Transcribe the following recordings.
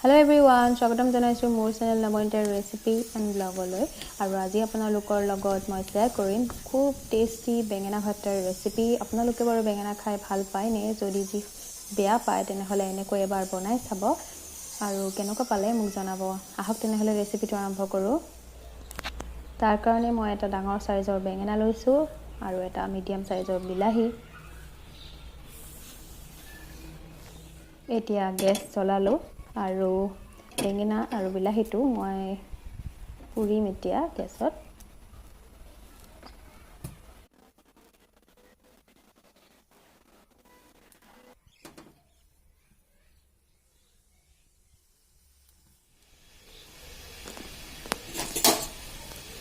Hello' everyone, স্বাগতম জনাইছোঁ মোৰ চেনেল নৱনীতাৰ ৰেচিপি এণ্ড ব্লগলৈ। আৰু আজি আপোনালোকৰ লগত মই শ্বেয়াৰ কৰিম খুব টেষ্টি বেঙেনা ভাতৰ ৰেচিপি। আপোনালোকে বাৰু বেঙেনা খাই ভাল পায়নে? যদি যি বেয়া পায় তেনেহ'লে এনেকৈ এবাৰ বনাই চাব আৰু কেনেকুৱা পালে মোক জনাব। আহক তেনেহ'লে ৰেচিপিটো আৰম্ভ কৰোঁ। তাৰ কাৰণে মই এটা ডাঙৰ চাইজৰ বেঙেনা লৈছোঁ আৰু এটা মিডিয়াম চাইজৰ বিলাহী। এতিয়া গেছ জ্বলালোঁ আৰু বেঙেনা আৰু বিলাহীটো মই পুৰিম এতিয়া গেছত।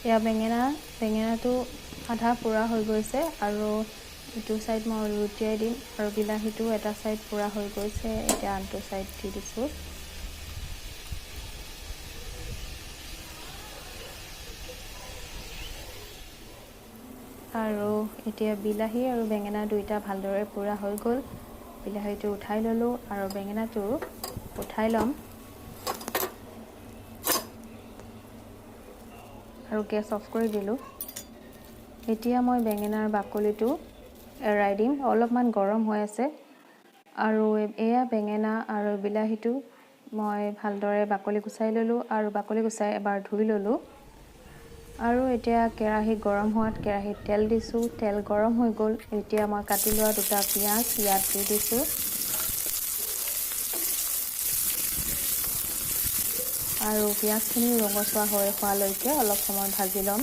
এয়া বেঙেনাটো আধা পোৰা হৈ গৈছে আৰু ইটো ছাইড মই লুটিয়াই দিম আৰু বিলাহীটো এটা ছাইড পোৰা হৈ গৈছে, এতিয়া আনটো ছাইড দি দিছোঁ। আৰু এতিয়া বিলাহী আৰু বেঙেনা দুইটা ভালদৰে পোৰা হৈ গ'ল। বিলাহীটো উঠাই ল'লোঁ আৰু বেঙেনাটো উঠাই ল'ম আৰু গেছ অফ কৰি দিলোঁ। এতিয়া মই বেঙেনাৰ বাকলিটো এৰাই দিম, অলপমান গৰম হৈ আছে। আৰু এয়া বেঙেনা আৰু বিলাহীটো মই ভালদৰে বাকলি গুচাই ল'লোঁ আৰু বাকলি গুচাই এবাৰ ধুই ল'লোঁ। আৰু এতিয়া কেৰাহী গৰম হোৱাত কেৰাহীত তেল দিছোঁ। তেল গৰম হৈ গ'ল। এতিয়া মই কাটি লোৱা দুটা পিঁয়াজ ইয়াত দি দিছোঁ। আৰু পিঁয়াজখিনি ৰঙচুৱা হৈ হোৱালৈকে অলপ সময় ভাজি ল'ম।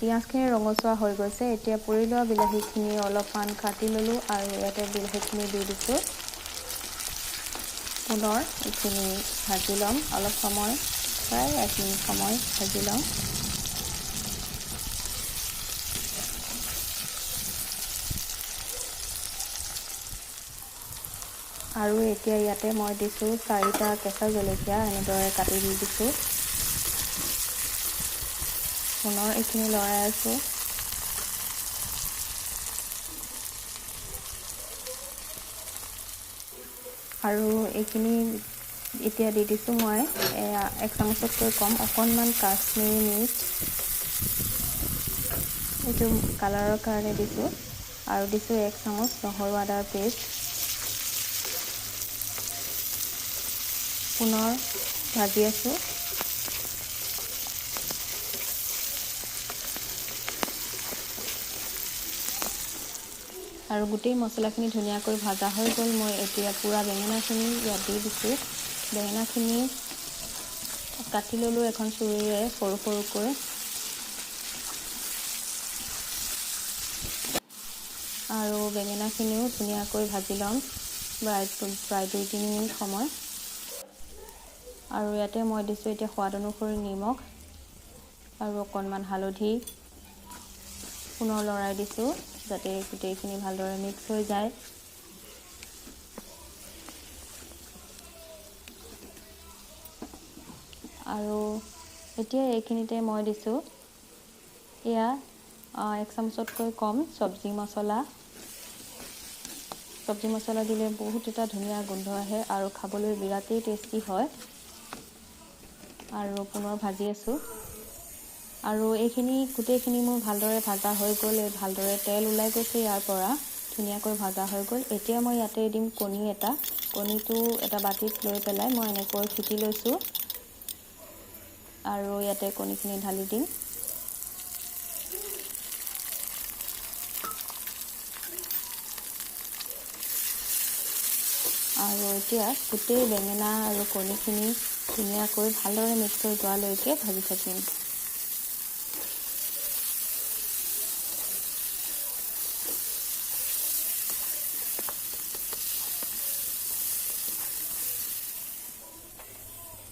পিঁয়াজখিনি ৰঙচুৱা হৈ গৈছে। এতিয়া পুৰি লোৱা বিলাহীখিনি অলপমান কাটি ল'লোঁ আৰু ইয়াতে বিলাহীখিনি দি দিছোঁ। পুনৰ এইখিনি ভাজি ল'ম অলপ সময়, প্ৰায় 1 মিনিট সময় ভাজি ল'ম। আৰু এতিয়া ইয়াতে মই দিছোঁ 4টা কেঁচা জলকীয়া, এনেদৰে কাটি দি দিছোঁ। পুনৰ এইখিনি লৰাই আছোঁ। আৰু এইখিনি এতিয়া দি দিছোঁ মই 1 চামুচতকৈ কম অকণমান কাশ্মীৰী মিৰ্চ, এইটো কালাৰৰ কাৰণে দিছোঁ। আৰু দিছোঁ 1 চামুচ নহৰু আদাৰ পেষ্ট। পুনৰ ভাজি আছোঁ। আৰু গোটেই মছলাখিনি ধুনীয়াকৈ ভাজা হৈ গ'ল। মই এতিয়া পুৰা বেঙেনাখিনি ইয়াত দি দিছোঁ। বেঙেনাখিনি কাটি ল'লোঁ এখন চুৰিৰে সৰু সৰুকৈ। আৰু বেঙেনাখিনিও ধুনীয়াকৈ ভাজি ল'ম প্ৰায় 2-3 মিনিট সময়। আৰু ইয়াতে মই দিছোঁ এতিয়া সোৱাদ অনুসৰি নিমখ আৰু অকণমান হালধি। পুনৰ লৰাই দিছোঁ যাতে গোটেইখিনি ভালদৰে মিক্স হৈ যায়। আৰু এতিয়া এইখিনিতে মই দিছোঁ এয়া 1 চামুচতকৈ কম চব্জি মছলা। চব্জি মছলা দিলে বহুত এটা ধুনীয়া গোন্ধ আহে আৰু খাবলৈ বিৰাটেই টেষ্টি হয়। আৰু পুনৰ ভাজি আছোঁ। আৰু এইখিনি গোটেইখিনি মোৰ ভালদৰে ভাজা হৈ গ'ল। এই ভালদৰে তেল ওলাই গৈছে ইয়াৰ পৰা, ধুনীয়াকৈ ভাজা হৈ গ'ল। এতিয়া মই ইয়াতে দিম কণী এটা। কণীটো এটা বাতিত লৈ পেলাই মই এনেকৈ ফিটি লৈছোঁ আৰু ইয়াতে কণীখিনি ঢালি দিম। আৰু এতিয়া গোটেই বেঙেনা আৰু কণীখিনি ধুনীয়াকৈ ভালদৰে মিক্স হৈ যোৱালৈকে ভাজি থাকিম।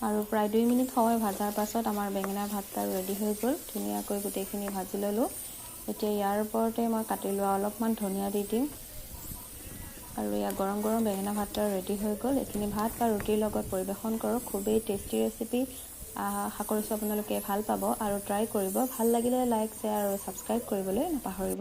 আৰু প্ৰায় 2 মিনিট সময় ভাজাৰ পাছত আমাৰ বেঙেনা ভাতটা ৰেডি হৈ গ'ল। ধুনীয়াকৈ গোটেইখিনি ভাজি ল'লোঁ। এতিয়া ইয়াৰ ওপৰতে মই কাটি লোৱা অলপমান ধনিয়া দি দিম। আৰু এয়া গৰম গৰম বেঙেনা ভাতটা ৰেডি হৈ গ'ল। এইখিনি ভাত বা ৰুটিৰ লগত পৰিৱেশন কৰক, খুবেই টেষ্টি ৰেচিপি। আশা কৰিছোঁ আপোনালোকে ভাল পাব আৰু ট্ৰাই কৰিব। ভাল লাগিলে লাইক, শ্বেয়াৰ আৰু ছাবস্ক্ৰাইব কৰিবলৈ নাপাহৰিব।